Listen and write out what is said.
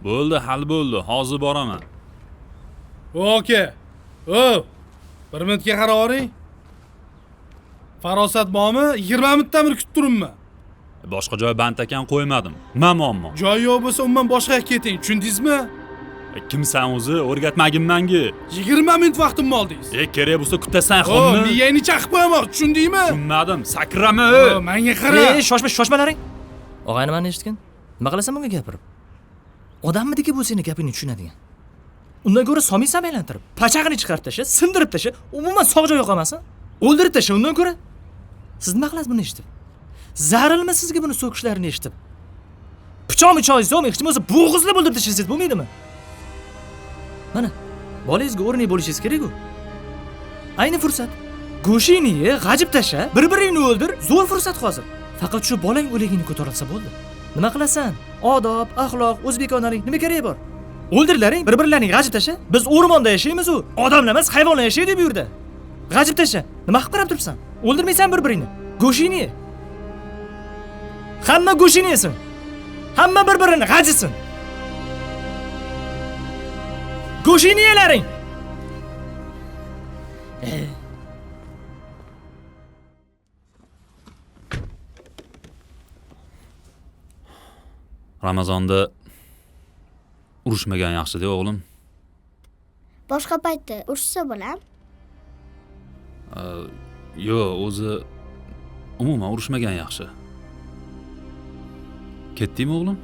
Bo'ldi, hal bo'ldi. Hozir boraman. Aka. O, bir minutga qarab oling. Farosat bormi? 20 minutdan beri kutib turibman. Boshqa joy band ekan qo'ymadim. Nima muammo? Joyi yo'q bo'lsa umuman boshqa yoqqa keting, tushundingizmi? Kimsan o'zi? O'rgatmagin menga. 20 minut vaqtimni oldingiz. Kerak bo'lsa kutasan, O, xommi? miyangni chaqib qo'yaman, tushundingmi? Tushunmadim. Sakrama. O, menga qara. Shoshma, shoshmalaring. Og'ayni mani eshitgin. Nima qilasan bunga gapirib? Odammidiki bu seni gapingni tushunadigan? Undan ko'ra somiysan aylantirib, pachag'ini chiqarib tasha, sindirib tasha, umuman sog' joyi qolmasin. O'ldirib tasha undan ko'ra. Siz nima qilasiz buni eshitib? Zarilmi sizga buni so'kishlarini eshitib? Pichoq michoq yo'qmi, hech bo'lmasa bo'g'izlab o'ldirib tashlasangiz bo'lmaydimi? Mana, bolangizga o'rnak bo'lishingiz kerak-ku. Ayni fursat. Go'shingni ye, g'ajib tasha, bir-biringni o'ldir, zo'r fursat hozir. Faqat shu bolang o'ligini ko'tarilsa bo'ldi. Nima qilasan? Odob, axloq, o'zbekonalik nima keragi bor? O'ldirlaring, bir-birlaring g'ajib tasha. Biz o'rmonda yashaymiz u. Odamlar emas, hayvonlar yashaydi bu yerda. G'ajib tasha. Nima qilib qarab turibsan? O'ldirmaysan bir-biringni. Go'shingni ye. Hamma go'shini yesin. Hamma bir-birini g'ajisin. Go'shingni yelaring. Ramazonda urushmagan yaxshi-da, o'g'lim. Boshqa paytda urushsa bo'lam? Yo'q, o'zi umuman urushmagan yaxshi. Ketdingmi, o'g'lim?